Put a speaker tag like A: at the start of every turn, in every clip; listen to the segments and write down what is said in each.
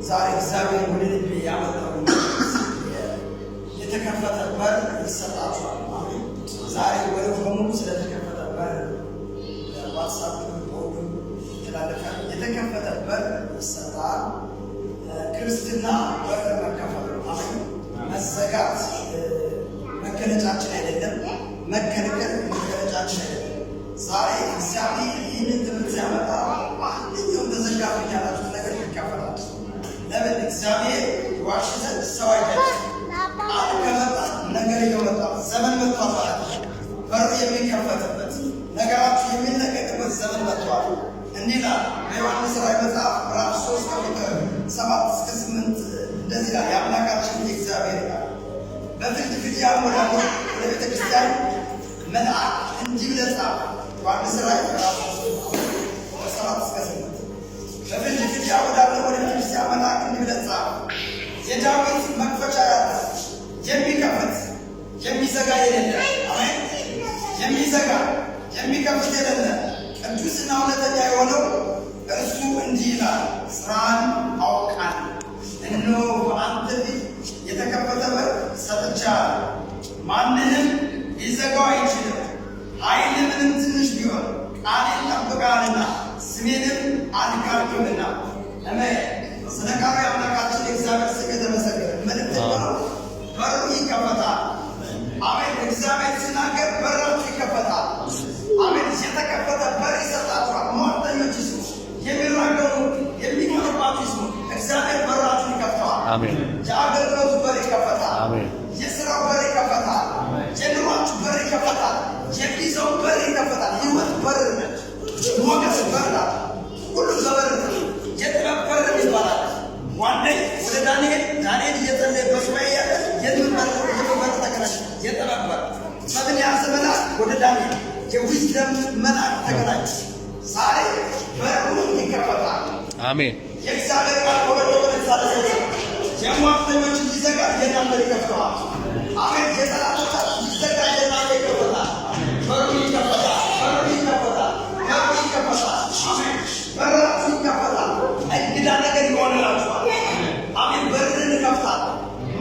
A: ዛሬ እግዚአብሔር ወደ ልቤ ያመጣው የተከፈተ በር ይሰጣችኋል። አሜን። ዛሬ ወደ በሙሉ ስለተከፈተ በር WhatsApp በሁሉም ይተላለፋል። የተከፈተ በር ይሰጣል። ክርስትና በር መከፈት ነው። አሜን። መዘጋት መገለጫችን አይደለም። መከልከል መገለጫችን አይደለም። ዛሬ እግዚአብሔር ይህንን ትምህርት ሲያመጣ ማንኛውም ተዘጋብኝ ያላችሁት ነገር ይከፈታል። ለምን? እግዚአብሔር ዋሽ ዘንድ ሰው አይደለም። ቃል ከመጣ ነገር እየመጣ ዘመን መጥቷል ማለት ነው። በሩ የሚከፈትበት፣ ነገራችሁ የሚለቀቅበት ዘመን መጥቷል። እንዲህ ይላል በዮሐንስ ራእይ መጽሐፍ ምዕራፍ 3 ከቁጥር 7 እስከ 8፣ እንደዚህ ይላል የአምላካችን የእግዚአብሔር ቃል። በፊልድልፍያ ወዳለው ወደ ቤተ ክርስቲያን መልአክ እንዲህ ብለህ ጻፍ። ዮሐንስ ራእይ ምዕራፍ 3 ቁጥር 7 እስከ 8። በፊልድልፍያ ወዳለው ወደ ቤተ ክርስቲያን መልአክ እንዲህ ብለህ ጻፍ። የዳዊት መክፈቻ ያለ፣ የሚከፍት የሚዘጋ የሌለ፣ አሜን፣ የሚዘጋ የሚከፍት የሌለ፣ ቅዱስና እውነተኛ የሆነው እርሱ እንዲህ ይላል፣ ስራህን አውቃለሁ። እነሆ በአንተ ፊት የተከፈተ በር ሰጥቼሃለሁ፣ ማንንም ሊዘጋው አይችልም። ኃይል ምንም ትንሽ ቢሆን ቃሌን ጠብቀሃልና ስሜንም አልካድክምና። አሜን። ስለ ቃሉ የአምላካችን የእግዚአብሔር ስም የተመሰገነ። መልእክት ነው። በሩ ይከፈታል። አሜን። እግዚአብሔር ሲናገር በራችሁ ይከፈታል። አሜን። የተከፈተ በር ይሰጣችኋል። ሟርተኞች ይስሙ፣ የሚራገሙ የሚቀኑባችሁ ይስሙ። እግዚአብሔር በራችሁን ይከፍተዋል።
B: አሜን።
A: የአገልግሎቱ በር ይከፈታል።
B: አሜን።
A: የስራው በር ይከፈታል። የኑሯችሁ በር ይከፈታል። የቪዛው በር ይከፈታል። ህይወት በር ነች። ሞገስ በር ናት። ሁሉም በበር ነው። የጥበብ በር ይባላል። ዋናይ ወደ ዳንኤል፣ ዳንኤል እየጸለየ በሱባኤ እያለ የጥበብ በር ተገናኘ። የጥበብ በር፣ ጥበብን የያዘ መልአክ ወደ ዳንኤል፣ የ wisdom መልአክ ተገናኘ። ዛሬ በሩ ይከፈታል።
B: አሜን።
A: የእግዚአብሔር ቃል ወደ ወደ የሟርተኞችን ይዘጋል፣ የእናንተ ይከፍተዋል። አሜን። የጠላቶቻችሁ ይዘጋል፣ የእናንተ ይከፈታል። በሩ ይከፈታል። በሩ ይከፈታል። በሩ ይከፈታል። አሜን። በራችሁ ይከፈታል። እንግዳ ነገር ይሆንላችኋል። አሜን። በርን እከፍታለሁ፣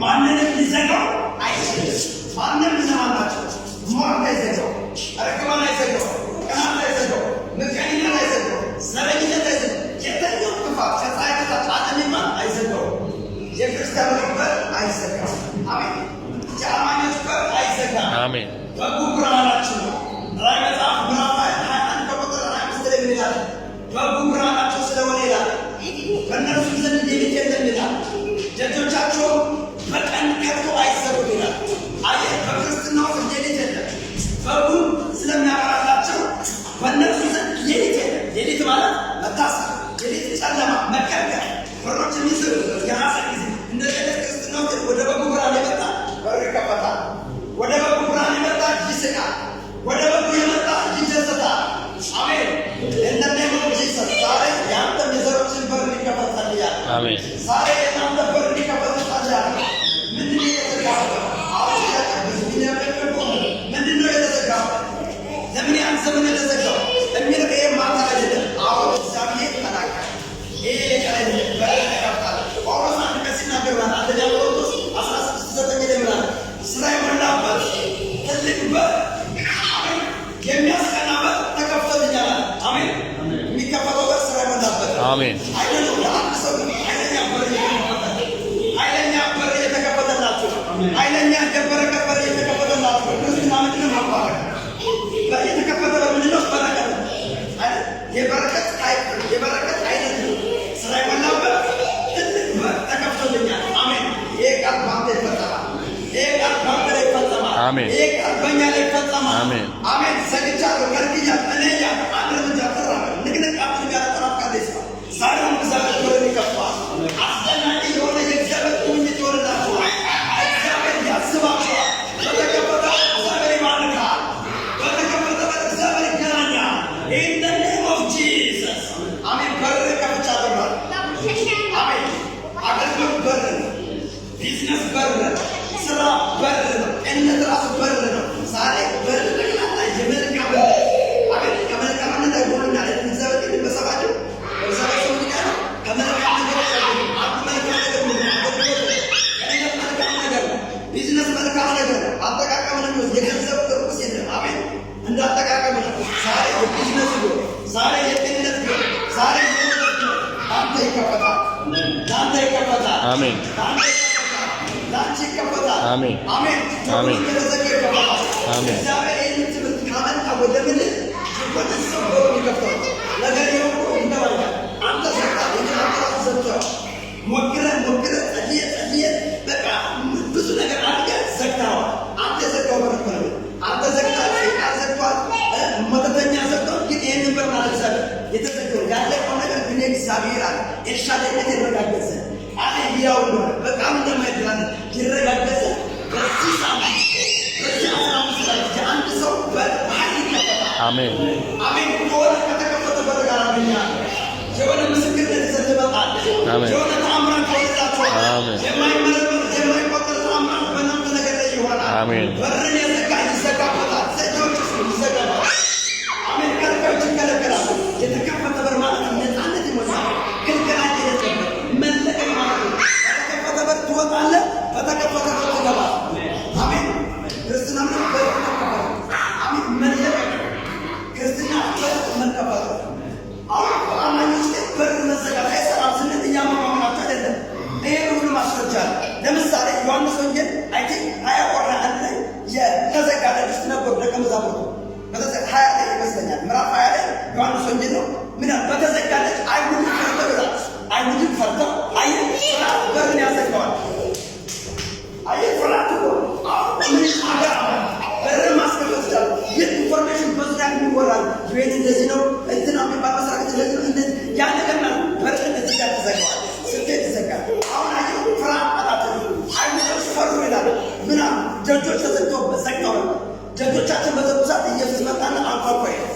A: ማንንም ሊዘጋው አይችልም። ማንም እነማን ናቸው? ሟርት አይዘጋው፣ እርግማን አይዘጋው፣ ቅናት አይዘጋው፣ ምቀኝነት አይዘጋው፣ ዘረኝነት አይዘጋው፣ የትኛው ክፋት ከፀሐይ በታች አለ የሚባል አይዘጋው። የክርስቲያኖች በር አይዘጋም። አሜን። የአማኞች በር አይዘጋም።
B: አሜን።
A: በጉ ብርሃናችን ነው። ራዕይ መጽሐፍ ምዕራፍ 21 ከቁጥር 25 ላይ ምን ይላል? በጉ ብርሃናቸው ስለሆነ ይላል፣ በእነርሱ ዘንድ ሌሊት የለም ይላል። ደጆቻቸው በቀን ከቶ አይዘጉም ይላል። አየህ፣ በክርስትና ውስጥ ሌሊት የለም። በጉ ስለሚያበራላቸው በእነርሱ ዘንድ ሌሊት የለም። ሌሊት ማለት መታሰር፣ ሌሊት ጨለማ፣ መከልከል፣ በሮች የሚዘጉበት የሐዘን ጊዜ። እንደዚህ አይነት ክርስትና ውስጥ ወደ በጉ ብርሃን የመጣ በሩ ይከፈታል። ወደ በጉ ብርሃን የመጣ ይስቃል። ወደ በጉ የመጣ ይደሰታል። አሜን። In the name of Jesus ዛሬ የአንተም የዘሮችን በር እንዲከፈት ጸልያለሁ።
B: አሜን።
A: ዛሬ የእናንተ በር እንዲከፈት ጸልያለሁ። ምንድን ነው የተዘጋበት? አሁን ጥያቄ ብዙ ምንድን ነው የተዘጋበት? ለምን ያን ዘመን የተዘጋው የሚል ይሄ ማታ አይደለም። አሁን እግዚአብሔር ተናገረ። ይሄ ቀን አይደለም። በር ተከፍታለ። ጳውሎስ አንድ ቀን ሲናገር ማለት አንደኛ ቆሮንቶስ 16:9 ላይ ምን አለ? ስራ የሞላበት ትልቅ በር፣ አሜን፣ የሚያስቀና በር ተከፍቶልኛል አለ። አሜን። የሚከፈተው በር ስራ የሞላበት ነው።
B: አሜን።
A: አይደለም ለአንድ ሰው ግን ኃይለኛ በር እየተከፈተ፣ ኃይለኛ በር እየተከፈተላችሁ ነው። ኃይለኛ የበረከት በር እየተከፈተላችሁ ነው። ክርስትና ምንድን ነው? መባረክ። የተከፈተ በር ምንድን ነው? በረከት ነው። አይደል? የበረከት type ነው። የበረከት አይነት ነው። ስራ የሞላበት ትልቅ በር ተከፍቶልኛል። አሜን። ይሄ ቃል በአንተ ይፈጸማል። ይሄ ቃል በአንተ ላይ ይፈጸማል።
B: አሜን።
A: ይሄ ቃል በእኛ ላይ ይፈጸማል።
B: አሜን።
A: አሜን። ዘግቻለሁ፣ ከልክያለሁ። እኔ እያለሁ አንድ እርምጃ ተራመድ። ንቅንቅ አትልም ያለ ጠላት ካለ ይስማ። ዛሬውን እግዚአብሔር በርን ይከፍተዋል። አስደናቂ የሆነ የእግዚአብሔር ጉብኝት ይሆንላችኋል። እግዚአብሔር ያስባችኋል። በተከፈተ እግዚአብሔር ይባርካል። በተከፈተ በር እግዚአብሔር ይገናኛል። In the name of Jesus። አሜን። በር ከፍቻለሁ ብሏል። አሜን። አገልግሎት በር ነው። ቢዝነስ በር ነው። ስራ በር ነው። ጤንነት ራሱ በር ነው። ዛሬ በር ጠቅላላ የመልካም፣ አሜን። ከመልካምነት አይጎሉና እግዚአብሔር ቅድም በሰባቸው በሰባቸው ምንድን ያለው ከመልካም ነገሮች አይጎሉም። አንዱ መልካም ይከፈታል።
B: አሜን።
A: ለአንተ ይከፈታል። ለአንቺ ይከፈታል።
B: አሜን።
A: አሜን።
B: አሜን።
A: ከተዘጋ ይከፈታል።
B: አሜን።
A: እግዚአብሔር ይህንን ትምህርት ካመጣ ወደ ምድር የሆነ ሰው በሩን ይከፍተዋል። ነገር የሆነ ይገባኛል። አንተ ዘግተሃል። ይህን አንተ ራስህ ዘግተዋል። ሞክረህ ሞክረህ፣ ጸልየህ ጸልየህ፣ በቃ ብዙ ነገር አድርገህ ዘግተኸዋል። አንተ የዘጋው በር እኮ ነው። አንተ ዘግተሃል። ሰይጣን ዘግቷል። መተተኛ ዘግቷል። ግን ይህንን በር ማለት እግዚአብሔር የተዘጋው ያለቀው ነገር ግን እግዚአብሔር አለ ኤልሻዳይነት ይረጋገጥ ዘንድ፣ ቃሌ ሕያው እንደሆነ፣ በቃሉ እንደማይደራደር ይረጋገጥ ዘንድ፣ በዚህ ሳምንት በዚህ 15 ላይ የአንድ ሰው በር በኃይል ይከፈታል።
B: አሜን።
A: አሜን። ከሆነ ከተከፈተ በር ጋር አገኛለሁ። የሆነ ምስክርነት ይዘህ ትመጣለህ።
B: አሜን።
A: የሆነ ተአምራት ይሆንላችኋል።
B: አሜን።
A: የማይመረመር የማይቆጠር ተአምራት በእናንተ ነገር ላይ ይሆናል።
B: አሜን።
A: በርን የዘጋ ይዘጋበታል። ዘጊዎች ይዘጋበታል። አሜን። ከልካዮች ይከለከላሉ። የተከፈተ በር ማለት ነፃነት ይሞላል። ክልከላ የሌለበት መለቀቅ ማለት ነው። በተከፈተ በር ትወጣለህ፣ በተከፈተ በር ትገባለህ። አሜን። ክርስትና ምን በር መከፈት፣ አሜን፣ መለቀቅ፣ ክርስትና በር መከፈት። አሁን አማኞች ላይ በር መዘጋት አይሰራም ስንል እኛ መማመናቸው አይደለም። ይሄ ሁሉ ማስረጃ ነው። ለምሳሌ ዮሐንስ ወንጌል I think 20 or 21 ላይ የተዘጋ ደጅ ውስጥ ነበሩ ደቀ መዛሙርቱ። 20 ላይ ይመስለኛል፣ ምዕራፍ 20 ላይ ዮሐንስ ወንጌል ነው። ምን አለ? በተዘጋ ደጅ አይሁድን ፈርተው ይላል። አይሁድን ፈርተው። አየህ፣ ፍርሃት በርን ያዘጋዋል። አየህ፣ ፍርሃት እኮ አሁን ምን ሀገር በርን ማስከፈት ይችላል። ግን information በዙሪያ የሚወራል። ቤት እንደዚህ ነው፣ እንትና የሚባል መስሪያ ቤት እንደዚህ ነው፣ እንደዚህ ያ ነገር ነው። በር እንደዚህ ጋር ተዘጋዋል። ስትሄድ ይዘጋል። አሁን አየህ፣ ፍርሃት አጣጥ አይሁዶች ፈሩ ይላል። ምን አሉ? ደጆች ተዘግተው ዘግተው ነበር። ደጆቻችን በዘጉ ሰዓት ኢየሱስ መጣና አንኳኳ ይላል።